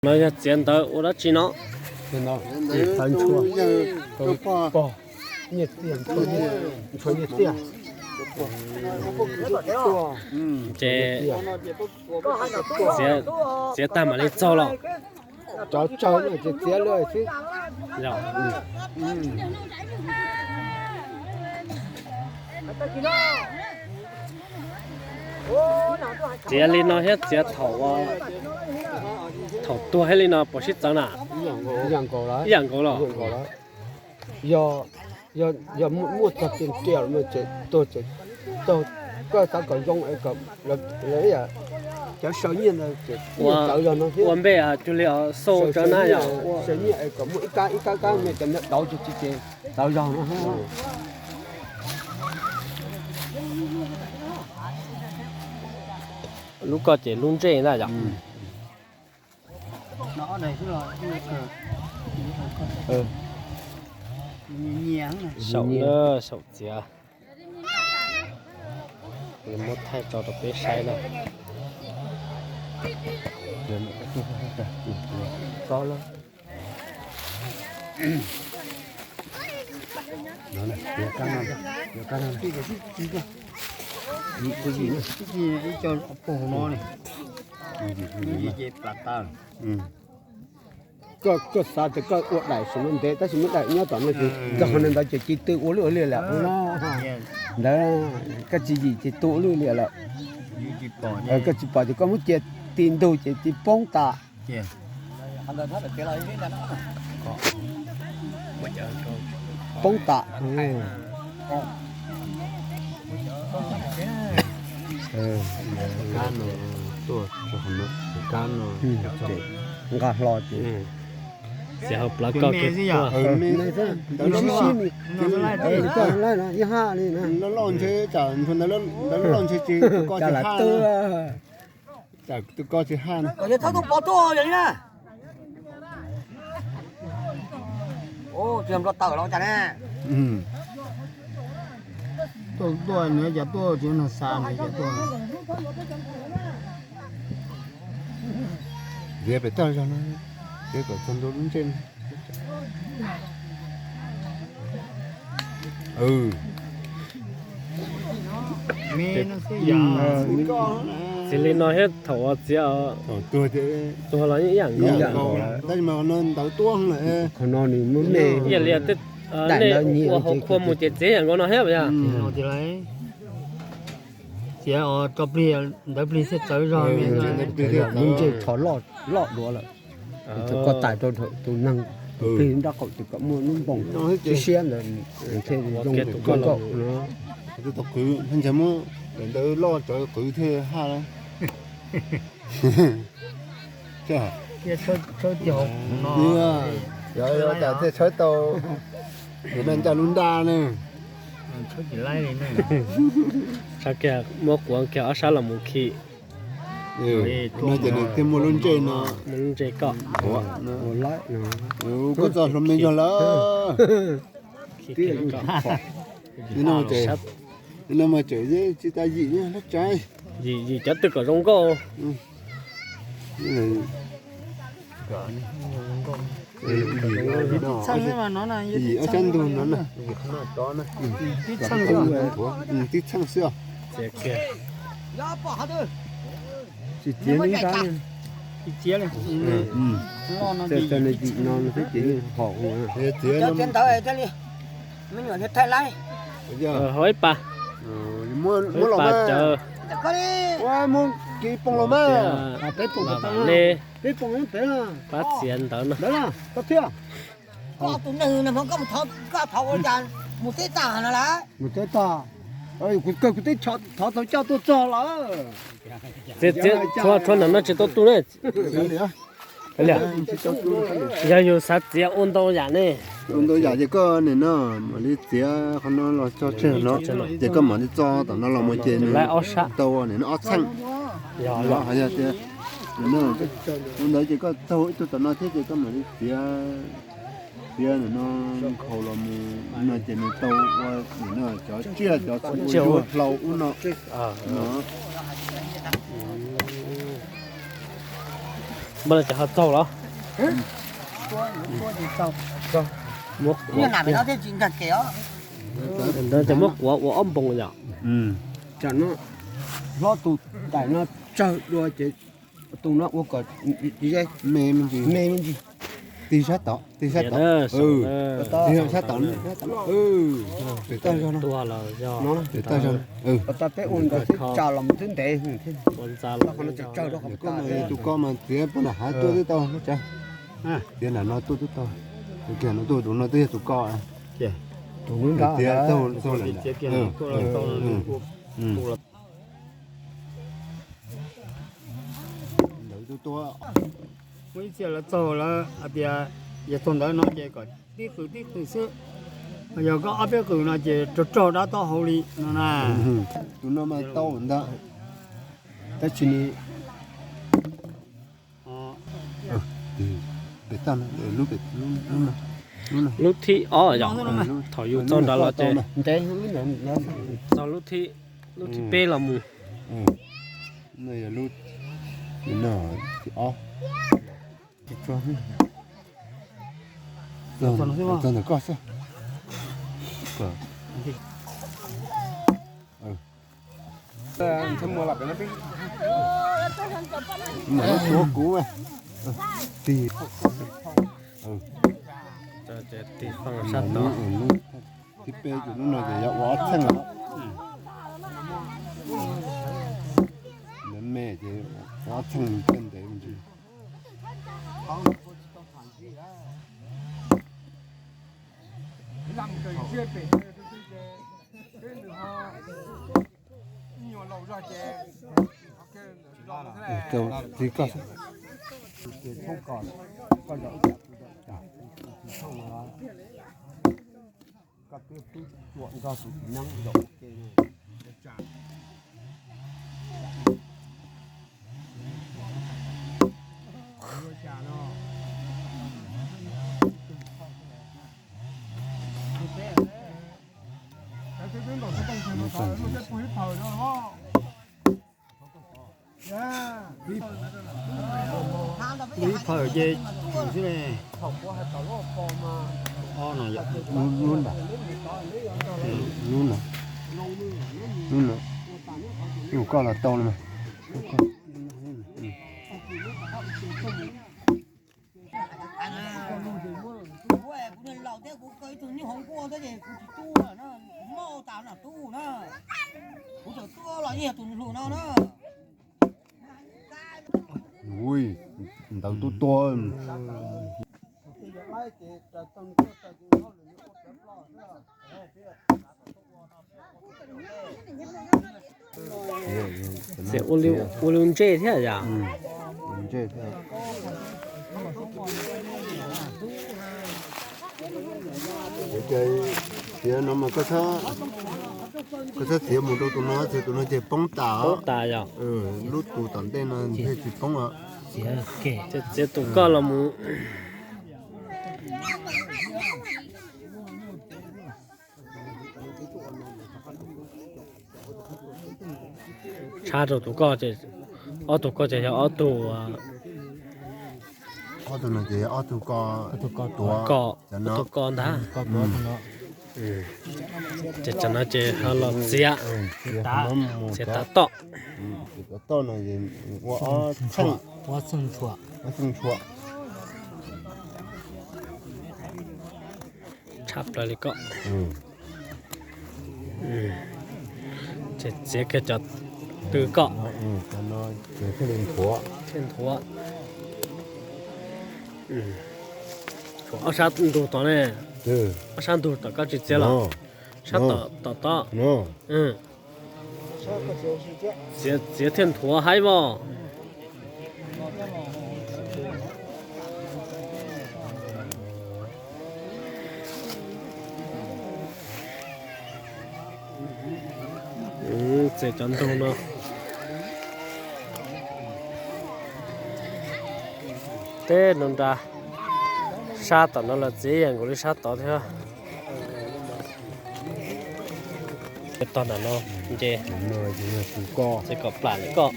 No yog txiav ntawv ua dab tsi no? Txiav ntshua, pog, nyiaj txiag, ntshua nyiaj txiag. Ces txiav, txiav tag mam li txog los? Cov tsawg no ces txiav lawm xwb. Txiav li no thiab txiav thaum, thaum tuag thiab li no puas sib txawv na? Ib yam nkaus los? Yog, yog muaj txog tiag tiag lawm ces tuag ces, koj xav kom zoo es kom cov saw nyiaj ntawd ces txawv zog no thiab. Ua npej cuag li xauj tsawv na yom. Saw nyiaj es kom muaj ib kab ib kab kab me cov ntawd dauv ces tsis ces txawv zog no. Lub ko ces lub ntsej na yom. Saum na, saum txiav. Muab thaij tso rau peb saib na. Koj xav tias koj ua daim saum no ntev tab sis muab daim nyob tom no ces koj ho ntawd ces ci tw ua lwj ua liam lawm no. Ntawd koj tsis yim ces tu ua lwj liam lawm. Koj tsis pom ces koj muab cia ti ntug ces ci poob tas. Poob tas. Kab no tuaj, kab no nqa hlo ces xia hau plav koj kiag tuaj. Sib sib, ib ha li na. Loj loj ntshe tsam ntshua ntawd loj ntshe tsis ko tsis ha. Tsam tus ko tsis ha na. Kom yog txhob tuaj pov tuaj yog li na. Tsis nplua tawm los cas ne. Tuaj tuaj nws cas tuaj tsis nag xa nws cas tuaj. Ntiav pem toj zog no, ntiav kom txog ntua lub ntsej no. Txiav li no thiab thaum uas txiav tuag los yeej ib yam nkaus. Tab sis mas qhov no ntawv tuab lawm. Qhov no nws muab me, ib yam li nej ua hauv khua mus ces txiav ib yam nkaus no thiab yom. Txiav tso plig, ntawv plig thiaj txawv zog, lub ntsej tsho loj duav lawm. Tus ko tais rau tus neeg, tus plig nraub qaum ces kom muaj lub npoos siab siab ntawd thiaj zoo tus ko nkaum no. Tus qwv ntshe muab daim ntawv loj tsawv qwv thiaj haj. Yog tas thiaj tshawb tau, tus no ncaj lub ntaj ne. Tshawb kiag muab quav kiag ob sab los mus khi. No ces nws thiaj muaj lub ntsej no. Muaj lub ntsej koj. Koj txo hlo me yog lawm. Li no mas tseem tsis tas yim lab tsaib. Yim, yim cov twg kom zoo nkauj. Yim ob sab ntug no na. Tib txheej xwb os. Tsis txiav li, txiav no xwb ces yeej haum. Txiav ntawd thiaj li me nyuam thiaj thaij laib. Hau ib pas, muab los mas, muab kiv poo los mas. Peb poo peb pab txiav ntawd no. Koj thiab. Koj tus neeg no koj mus thov, koj thov ua cas mus teb tag no lawm? Mus teb tag, kuv kawg kuv twb thov tau coj tuaj txog lawm. Txiav, txiav tshuav ntawm no tsis tau tu ne. Yog yus xav txiav ua ntau yam ne. Ua ntau yam ces koj nim no mam li txiav qhov no los tso tseg no, ces koj mam li txo tom no los mus ces nws tau nim no ob txheej. Yog tias ua ntawd ces koj taug ib tug tom no thiab ces koj mam li txiav, txiav nim no nkhaus los mus no ces nws tau ua nim no cov tsiaj cov txhuv hlau ub no. No. Npaj no ces ho txaug los? Muab kuav, ntawd ces muab kuav ua ob npoos yom. Hlob tus daim no tsawg dua ces tus no ua kom me me ntsis. Tig sab tod, tig sab tod. Tig sab tod. Pem toj zog no. Pem toj zog no. Peb ua ntawd twb tsa los twb ntev thiab. Tus koj mas txiav puag nram hav tuaj twb tau. Txiav nram no tuaj twb tau. Tus kiag no tuaj, tus no twb yog tus koj. Tus tiav txaug txaug lawm. Ntawd tua. Muaj ib txhia lawv txaug lawv hais tias yog txaug ntawd no ces kom tib qws tib qws xwb, yog koj ob peb qws no ces raug raug dab taub hau li no na. Tus no mas tau ntag. Tab sis ni lub thib ob yom, thaum yus txaug nrad los ces txaug lub thib, lub thib peb los mus. Txaug ntawm koj xwb. Mas lub tuav kuv. Tig, tig sab tod. Thib peb ces lub no ces yog ua ob txheej os. Lawv me ces ua ob txheej thiaj ntev mus ntsis. Tig koj xwb. Koj twb tub tsuam nrog tus txiv neeb zaum ua ke. Ib phawm ces xwb ne. Lub ntawd, lub ntawd, lub ntawd, lub koj los tau li mas. Kuv niag laus thiab kuv kawg ib tug nyuj hauv nkuaj thiab ces kuv tsis tub na, kuv mob tas na tub na. Kuv txawm tuaj los yeej yog tus hluas no na. Ui, ntawd tub tuag. Ua li ua ntsej thiab yom. Txiav no mas koj txhob txiav mus rau tus no, txiav tus no ces poob tas. Poob tas yom. Lub tus tom ntej no thiaj tsis poob os. Txiav tus koj los mus. Tshab rau tus koj ces, ob tug koj ces yog ob tug, ob tug no ces yog ob tug koj, ob tug koj tuav, ob tug koj ntag. Ces tsam no ces ho los txiav, txiav tav toj. Txiav tav toj no ua ob txheej, ob txheej tshuam. Tshaj plaws li koj. Ces txiav kiag cov tw koj thiaj nthuav. Tshuav ob sab ntug tod ne, ob sab ntug tom koj tsis txiav los? Sab tom tod. Txiav thiaj nthuav haib mog. Txiav cov ntug no. Teb no nra, sab tom no los txiav ib yam nkaus li sab tod thiab. Tog ntawm no, nce, txiav kom plam li koj.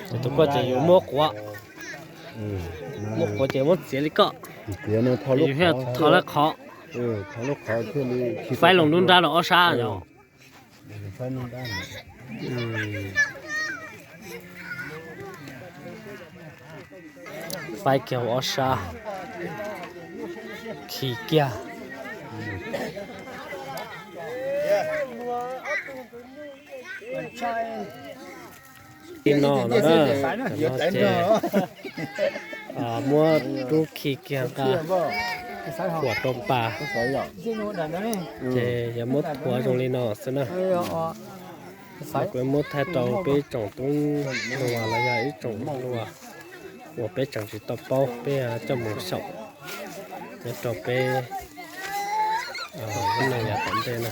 Tus koj ces yuav muab quav, muab quav ces muab txiav li koj, yus thiaj thov lawv qhov, faib loo nruab nrab rau ob sab yom. Faib kiag ob sab, khi kiag. Li no na, ces muab rub khi kiag nqa, huam rau pas, ces yog muab thuav zoo li no xwb na. Kuv muab thaij rau peb tsoom tub hluas los yog ib tsoom hluas uas peb tseem tsis tau paub, peb coj mus xyaum nyob rau peb lub neej yav tom ntej na.